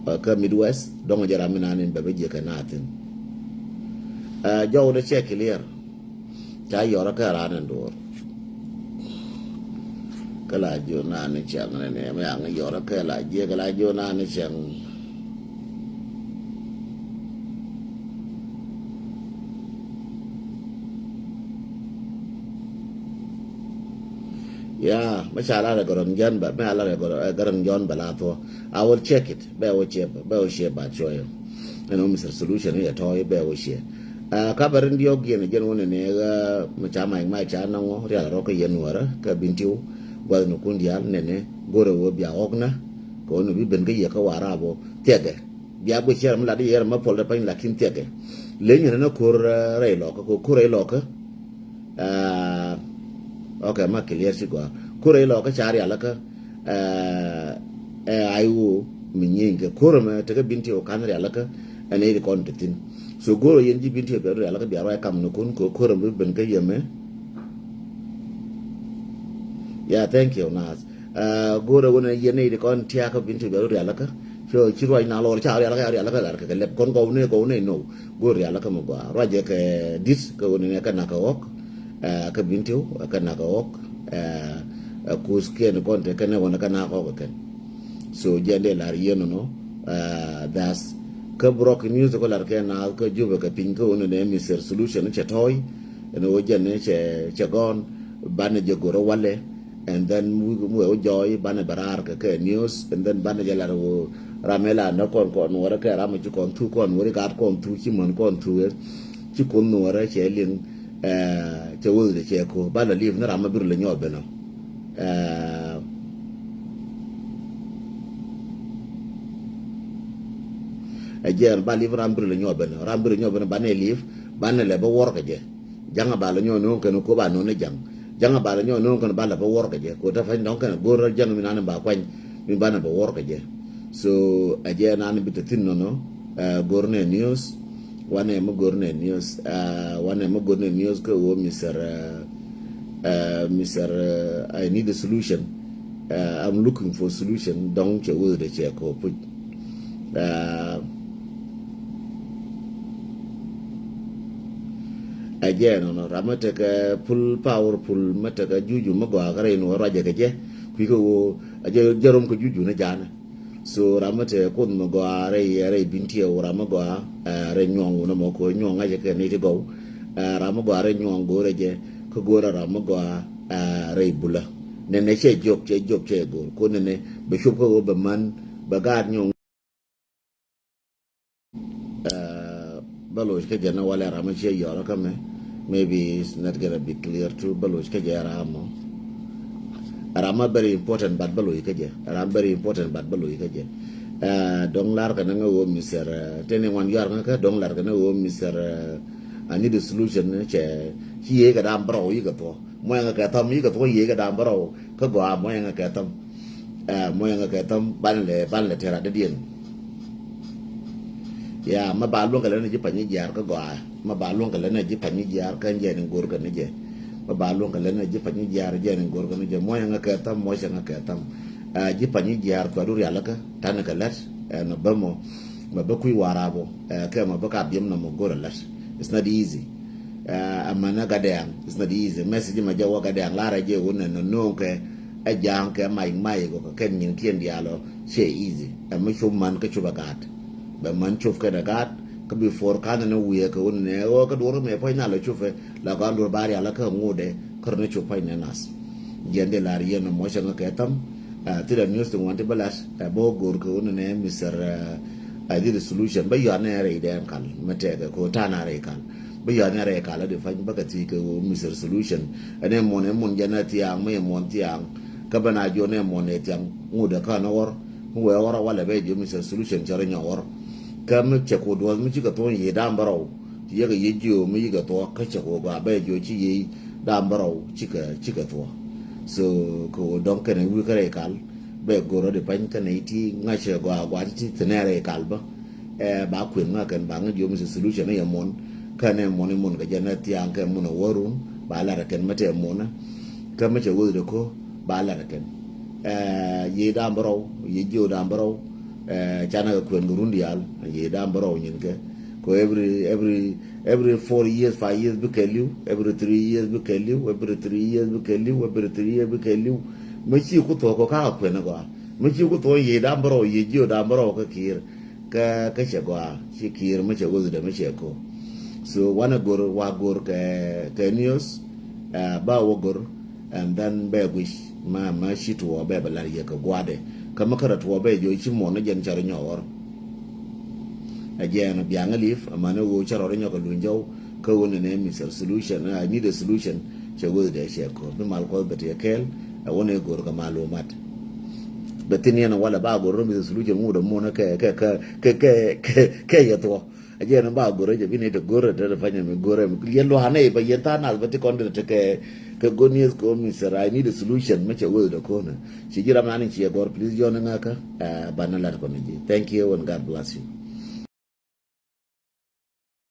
ɛ, kä Midwest. Dɔŋ jɛ ram mi nani bɛ bä jiɛ kɛ na thin. Ɛ, jɔw dɛ cɛ clear. Ca yɔrä kɛ ran in duɔr. Kä la jiö nani cɛŋ ni ni mi aŋ yɔrä kɛ la jiɛ kɛ la jiö nani cɛŋ. Ya, mi ca la rɛ gɔrɔn jɔn ba, mi a la rɛ gɔrɔn, ɛ, gɔrɔn jɔn ba la thɔ. I will check it. Bɛ wä ciɛ, bɛ wä ciɛ ba cuɔyɔ. Ɛn wä Mister Solution yɛ tɔ̱ bɛ wä ciɛ. Ɛ, ka bɛ rin diɔk yɛn jɛn wä nɛnɛ ɣä mi ca mac mac ca nɔŋɔ rial rɔ kä yɛn wärä kä Bintiu guath ni kun dial nɛnɛ go̱rɛ wä bia ɣɔk na. Kɛ wä ni bi ben kä yɛ kä Warabɔ thiɛkɛ. Bia guic cɛr mi lat yɛ rɛ ma puɔl dɛ pany lakin thiɛkɛ. Leny rɛ na ko̱r, ɛ, rɛy lɔkä, ko̱r rɛy lɔkä. Ɛ, ok, ma clear ci gɔaa. Ko̱r rɛy lɔkä ca rial kä, ɛ, ɛ, Iowa mi nyieeny kɛ ko̱r mɛ tekɛ Bintiu kan rial kä ɛn iri kɔn ti thin. So go̱r yɛn ji̱ Bintiu bia rial kä bia ruac kam ni kun ko ko̱r mɛ ben kä yɛmɛ. Yeah, thank you, Nas. Ɛ, go̱r wä ni yɛn iri kɔn tiak kä Bintiu bia rial kä. So ci ruac na lɔr ca rial kä, rial kä lar kɛ lɛp kɔn gɔw ni, gɔw ni no. Go̱r rial kä mi gɔaa. Ruacɛ kɛ dit kɛ ɣöö ni kɛ nak kɛ ɣɔk, ɛ, kɛ Bintiu, ɛ, kɛ nak kɛ ɣɔk, ɛ, ɛ, kuth kiɛn kɔn te kɛn ɛ ɣöö ni kɛ nak kɛ ɣɔk kɛ kɛn. So jɛn dee lar yɛn nɔ, ɛ, das. Kä broken news kɛ lar kɛ na kä Jubɛ kɛ piny kɛ ɣöö ni Mister Solution cɛ tɔy. Ɛn ɣöö jɛn cɛ, cɛ gɔn banɛ jɛ go̱r walɛ. And then mu, mu wee wä jɔɔy banɛ bɛ raar kɛ kɛ news. And then banɛ jɛ lar wä ram ɛ la nä kɔn kɔn wä rɛ kɛ ram ci kɔn thu kɔn wä ri gat kɔn thu ci män kɔn thu ɛ ci kun wä rɛ cɛ liŋ, ɛ, cɛ wä de cɛ ko ba la liv ni ram ma bir lɛ nyɔ bɛ nɔ. Ɛ, ɛ jɛ ba liv ram bir lɛ nyɔ bɛ nɔ ram bir lɛ nyɔ bɛ nɔ banɛ liv banɛ lɛ bɛ wär kɛ jɛ. Jaŋ a ba lɛ nyɔ no̱o̱ŋ kɛn ko ba no̱o̱ŋ ni jaŋ. Jaŋ a ba lɛ nyɔ no̱o̱ŋ kɛn ba lɛ bä wär kɛ jɛ. Ko ta fa̱ny dɔ̱ŋ kɛn go̱r jaŋ mi nan ba kuany mi banɛ bä wär kɛ jɛ. So a jɛ nan bi te thin nɔnɔ, ɛ, go̱r nɛ news. Wanɛ mi go̱r nɛ news. Ɛ, wanɛ mi go̱r nɛ news kɛ wä Mister, ɛ, ɛ, Mister, ɛ, I need a solution. Ɛ, I'm looking for solution dɔ̱ŋ cɛ wä de cɛ ko puc. Ɛ, ɛ jɛ nɔnɔ ram mi tekɛ full powerful mi tekɛ juju mi gɔaa kä rɛy nuɔ ruacɛ kɛ jɛ kui̱ kɛ ɣöö ɛ jɛ jɛ rom kɛ juju ni ja̱a̱nɛ. So ram mi tekɛ kuoth mi gɔaa rɛy rɛy Bintiɛw ram mi gɔaa, ɛ, rɛy nyuɔ̱ŋ wunä mɔ kɛ ɣöö nyuɔ̱ŋ ŋa̱cɛ kɛ ni ti gɔw. Ɛ, ram mi gɔaa rɛy nyuɔ̱ŋ go̱o̱rɛ jɛ kä go̱o̱rɛ ram mi gɔaa, ɛ, rɛy bulä. Nɛnɛ cɛ jiök cɛ jiök cɛ go̱o̱r ko nɛnɛ bɛ cop kä ɣöö bɛ män bɛ gaat nyuɔ̱ŋ. Ɛ, bä loc kä jɛ ni walɛ ram mi ciɛ yɔrä kä mɛ. Maybe it's not gonna be clear too. Bä loc kä jɛ ram mɔ. Ram mɔ very important but bä loc kä jɛ. Ram very important but bä loc kä jɛ. Ɛ, dɔ̱ŋ lar kɛ ni ŋä wä Mister, ɛ, teni ŋuan yɔr ŋä kä dɔ̱ŋ lar kɛ ni wä Mister, ɛ, I need a solution ni cɛ ci yee kɛ dam bärɔw yi kɛ thuɔ. Muɔ̱yɛ ŋä kɛ thɔm yi kɛ thuɔ yee kɛ dam bärɔw. Kä gɔaa muɔ̱yɛ ŋä kɛ thɔm. Ɛ, muɔ̱yɛ ŋä kɛ thɔm banɛ lɛ, banɛ lɛ tɛr adädiɛn. Ya, ma ba luɔ̱ŋ kɛ lɛ ni ji̱ pa̱ny jiaar kä gɔaa. Ma ba luɔ̱ŋ kɛ lɛ ni ji̱ pa̱ny jiaar kä jɛ ni go̱r kɛ ni jɛ. Ma ba luɔ̱ŋ kɛ lɛ ni ji̱ pa̱ny jiaar jɛ ni go̱r kɛ ni jɛ. Muɔ̱yɛ ŋä kɛ thɔm, muɔ̱yɛ ŋä kɛ thɔm. Ɛ, ji̱ pa̱ny jiaar kua du rialikä, ta̱n kɛ lät, ɛ, nɔ bämɔ. Mɛ bä kui̱ Warap ɔ, kɛ mɛ bä ka biɛm nɔmɔ go̱r a lat. It's not easy. Ɛ mɛn ɛ Gatdɛɛŋ, it's not easy. Message mɛ jɛ wä Gatdɛɛŋ lar ɛ jɛ wun nɛ nɔ no̱o̱ŋ kɛ ɛ ja̱a̱ŋ kɛ mac mac kɔ kɛ kɛn nyin kiɛn diaal ɔ. Cɛ easy. Ɛ mi cop man kä cop ɛ gaat. Bɛ man cop kɛn ɛ gaat kä before kan ni wiɛ kɛ wun nɛ ɣöö kä duɔr mɛ puɔ̱ny nal ɛ cop ɛ la kan duɔr ba rial kä ŋut ɛ kär ni cop puɔ̱ny nɛ nath. Jiɛn di lar yɛn mɔ cɛ ŋä kɛ tham. Thilɛ news ti ŋuan ti bä lat ɛ bä go̱r kɛ wun nɛ Mister Ɛ dhil solution bä yɔanɛ rɛy dɛn kal mɛ tɛkɛ kɛ wun ta̱a̱ na rɛy kal. Bä yɔanɛ rɛy kal ɛ di pany bä kɛ thi kɛ wun Mister Solution. Ɛn ɛ muɔn ɛ muɔn jɛn ɛ thiaŋ mɛ ɛ muɔn thiaŋ. Kä bä na jiɔn ɛ muɔn ɛ thiaŋ ŋut ɛ kä ni ɣɔr. Mi wee ɣɔr ɛ walɛ bɛ jiɔ Mister Solution cɛ rɔ nyɔ ɣɔr. Kä mi cɛ ku duɔth mi cikɛ thuɔ̱ŋ yiëë da̱a̱m bä rɔw. Ci yɛ kɛ yiëë jiö mi yikɛ thuɔ̱k kä cɛ ku gɔaa bɛ jiɔ ci yiëë da̱a̱m bä rɔw cikɛ cikɛ thuɔ̱k. So kɛ wun dɔ̱ŋ kɛn ɛ wi̱i̱ kä rɛy kal. Bɛ go̱r rɔ di pany kɛn iti ŋa̱cɛ gɔaa gɔaa ti ti nɛ rɛy kal bä. Ɛ ba kuën ŋa kɛn ba ŋa jiɔ Mister Solution ɛ yɛ muɔn. Kɛn ɛ muɔn ɛ muɔn kɛ jɛn ɛ thiaŋ kɛ muɔn ɛ wä run ba lar ɛ kɛn mɛ tɛ muɔn ɛ. Kä mɛ cɛ wä di dɛ ko ba lar ɛ kɛn. Ɛ yiëë da̱a̱m bä rɔw yiëë jiö da̱a̱m bä rɔw. Ɛ canɛ kɛ kuën kɛ run diaal yiëë da̱a̱m bä rɔw nyin kɛ. Ko every every every four years, five years bikɛ li̱w, every three years bikɛ li̱w, every three years bikɛ li̱w, every three years bikɛ li̱w. Mi ci ku thuɔ̱k kɔ kakɛ kuɛn gɔaa. Mi ci ku thuɔ̱k yiëë da̱a̱m bä rɔw yiëë jiö da̱a̱m bä rɔw kä ki̱i̱r. Kä kä cɛ gɔaa ci ki̱i̱r mi cɛ wä dhidɛ mi cɛ ko. So wanɛ go̱r wa go̱r kɛ kɛ news. Ba wä go̱r. And then bɛ guic ma ma ci tuɔ bɛ bɛ lar yɛ kɛ guadɛ. Kä mi kärɛ tuɔ bɛ jɔ ci muɔn ni jɛn cɛ rɔ nyɔk ɣɔr. Ɛ jɛn biaŋ lip amäni ɣöö cä rɔɔdɛ nyɔk kɛ luny jɔw. Kä ɣöö nɛnɛ Mister Solution, I need a solution. Cɛ ɣöö dee cɛ kɔ bi mal kuɔth bɛ ti kɛɛl. Ɛ ɣöö nɛ go̱r kɛ malumat. Bɛ thin yɛn walɛ ba go̱r rɔ Mister Solution ŋut ɛ muɔn kɛ kɛ kɛ kɛ kɛ kɛ yɛ thuɔ. A jɛ ni ba go̱r rɔ jɛ bi ni te go̱r rɔ te te panyɛ mi go̱r rɔ mi yɛ lua̱a̱ nɛ ba yɛn tha̱a̱ŋ nath bɛ ti kɔn te te kɛ kɛ go̱r ni kɔ Mister, I need a solution mɛ cɛ ɣöö dee ko̱n. Ci ji̱ ram nani ci yɛ gɔr, please jɔn ŋäkä. Banɛ lat kɔn ji̱. Thank you and God bless you.